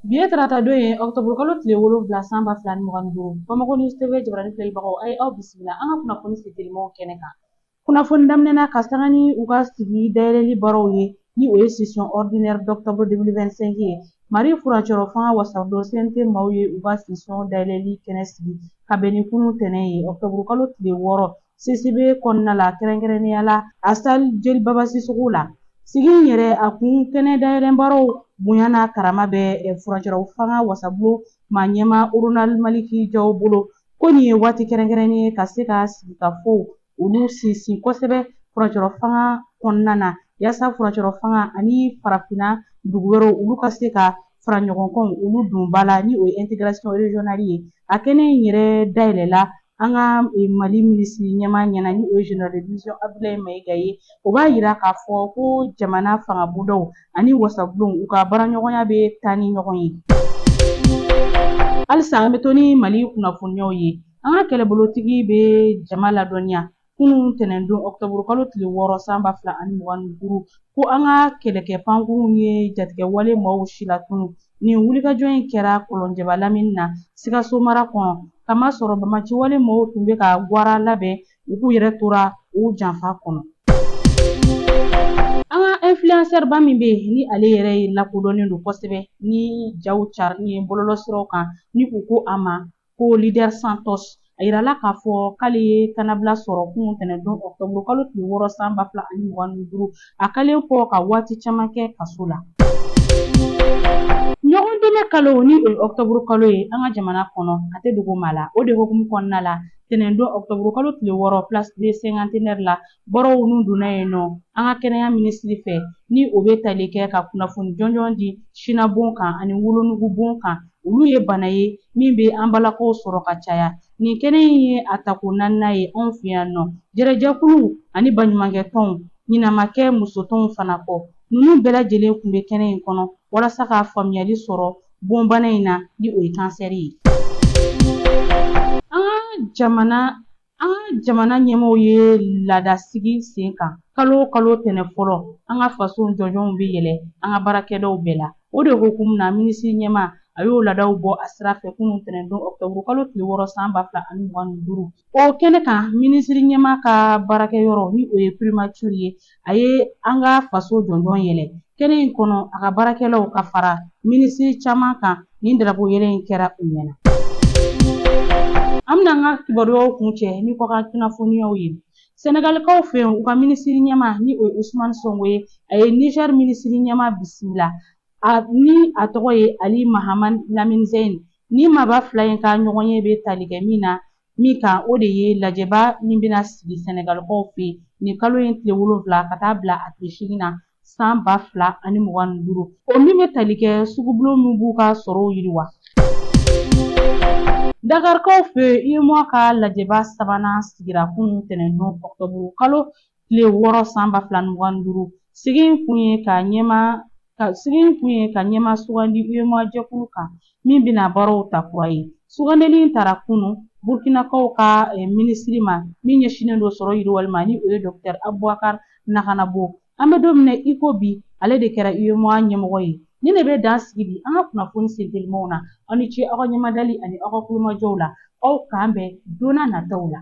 Bi ye tarata don ye, ɔkutɔburu kalo tile 7 san 2025. Bamakɔ News TV jabarani filɛlibagaw, a ye aw bisimila an ka kunnafoni sentelimaw kɛnɛ kan. Kunnafoni daminɛna ka sanga ni u ka sigi dayɛlɛli baaraw ye, ni o ye session ordinaire d'octobre 2025 ye. Mali furancɛrɔ fanga wasabulon CNT maaw ye u ka session dayɛlɛli kɛnɛ sigi ka bɛn ni kunun tɛnɛn ye, ɔkutɔburu kalo tile 6, CCB kɔnɔna la, kɛrɛnkɛrɛnnenya la a salle Jeli Baba Sisoko la. Sigi in yɛrɛ a kun kɛnɛ dayɛlɛn baaraw bonya n'a karama bɛ furancɛrɔ fanga wasabulon maa ɲɛmaa Ronald Maliki Jaw bolo, ko nin ye waati kɛrɛnkɛrɛnnen ye ka se ka sigikafɔw olu sinsin kosɛbɛ furancɛrɔ fanga kɔnɔna na, yaasa furancɛrɔ fanga ani farafinna dugu wɛrɛw olu ka se ka fara ɲɔgɔn kan olu don ba la, ni o ye intégration régionale ye. A kɛnɛ in yɛrɛ dayɛlɛla an ka Mali minisiri ɲɛmaa ɲɛna, ni o ye général de division Abdoulaye Mayiga ye. O b'a yira k'a fɔ ko jamana fangabondaw ani wasabulon u ka baaraɲɔgɔnya bɛ taa ni ɲɔgɔn ye. Halisa an bɛ to ni Mali kunnafoniyaw ye. An ka kɛlɛbolotigi bɛ jama ladɔnniya kunun tɛnɛndon ɔkutɔburu kalo tile 6 san 2025, ko an ka kɛlɛkɛ pankurunw ye jatigɛwale maaw silatunu. Nin wulikajɔ in kɛra Kɔlɔnjɛba lamini na, Sikaso mara kɔnɔ, kamasɔrɔ bamaciwale maaw tun bɛ ka gwara labɛn, u k'u yɛrɛ tora u janfa kɔnɔ. An ka influenceur ba min bɛ yen, ni ale yɛrɛ ye lakodɔnnen don kosɛbɛ ni jaw carilen ye bɔlɔlɔsiraw kan, ni u ko a ma ko Leader Santos, a yirala k'a fɔ k'ale ye kannabila sɔrɔ kunun tɛnɛndon ɔkutɔburu kalo tile 6 san 2025, a kɛlen kɔ ka waati caman kɛ kaso la. Ɲɔgɔn dɛmɛ kalo, ni o ye ɔkutɔburu kalo ye an ka jamana kɔnɔ, a tɛ dogo maa la. O de hukumu kɔnɔna la, tɛnɛndon ɔkutɔburu kalo tile 6, place de cinquantenaire la, barow ninnu donna yen nɔ an ka kɛnɛya minisiri fɛ, ni o bɛ tali kɛ ka kunnafoni jɔnjɔn di sinabon kan ani wolonugubon kan. Olu ye bana ye min bɛ an balakaw sɔrɔ ka caya. Nin kɛnɛ in ye a tako naaninan ye anw fɛ yan nɔ. Jɛrɛjɛkulu ani baɲumankɛtɔnw ɲinama kɛ musotɔnw fana kɔ, ninnu bɛɛ lajɛlen tun bɛ kɛnɛ in kɔnɔ walasa ka faamuyali sɔrɔ bonbana in na, ni o ye kansɛri ye. An ka jamana ɲɛmaaw ye laada sigi sen kan, kalo o kalo tɛnɛ fɔlɔ, an ka faso jɔnjɔnw bɛ yɛlɛ an ka baarakɛdaw bɛɛ la. O de hukumu na, minisiri ɲɛmaa a y'o laadaw bɔ a sira fɛ kunun tɛnɛndon ɔkutɔburu kalo tile 6 san 2025. O kɛnɛ kan, minisiri ɲɛmaa ka baarakɛyɔrɔ, ni o ye primature ye, a ye an ka faso jɔnjɔn yɛlɛ kɛnɛ in kɔnɔ, a ka baarakɛlaw ka fara minisiri caman kan. Nin darapo yɛlɛ in kɛra u ɲɛna. An bɛna an ka kibaruyaw kuncɛ ni kɔkan kunnafoniyaw ye. Sɛnɛgalikaw fɛ yen, u ka minisiri ɲɛmaa, ni o ye Usumani Sonko ye, a ye Niger minisiri ɲɛmaa bisimila, a ni a tɔgɔ ye Ali Mahamani Lamine Zeyn. Ni maaba fila in ka ɲɔgɔn ye bɛ tali kɛ min na min kan, o de ye lajɛba min bɛna sigi Sɛnɛgalikaw fɛ yen nin kalo in tile 7 ka taa bila a tile 8 na san 2025, o min bɛ tali kɛ sugubulon min b'u ka sɔrɔw yiriwa. Dakarikaw fɛ yen, UEMOA ka lajɛba sabanan sigira kunun tɛnɛndon ɔkutɔburu kalo tile 6 san 2025. Sigi in kun ye ka ɲɛmaa sugandi UEMOA jɛkulu kan min bɛna baaraw ta kura ye. Sugandili in tara kunun Burkinakaw ka minisiri ma min ɲɛsinnen don sɔrɔ yiriwali ma, ni o ye docteur Abubakar Nakanabo. An bɛ don min na i ko bi, ale de kɛra UEMOA ɲɛmɔgɔ ye. Nin de bɛ dan sigi bi an ka kunnafoni sentelimaw na. Aw ni ce aw ka ɲɛmadali ani aw ka kulomajɔw la. Aw k'an bɛn don n'a nataw la.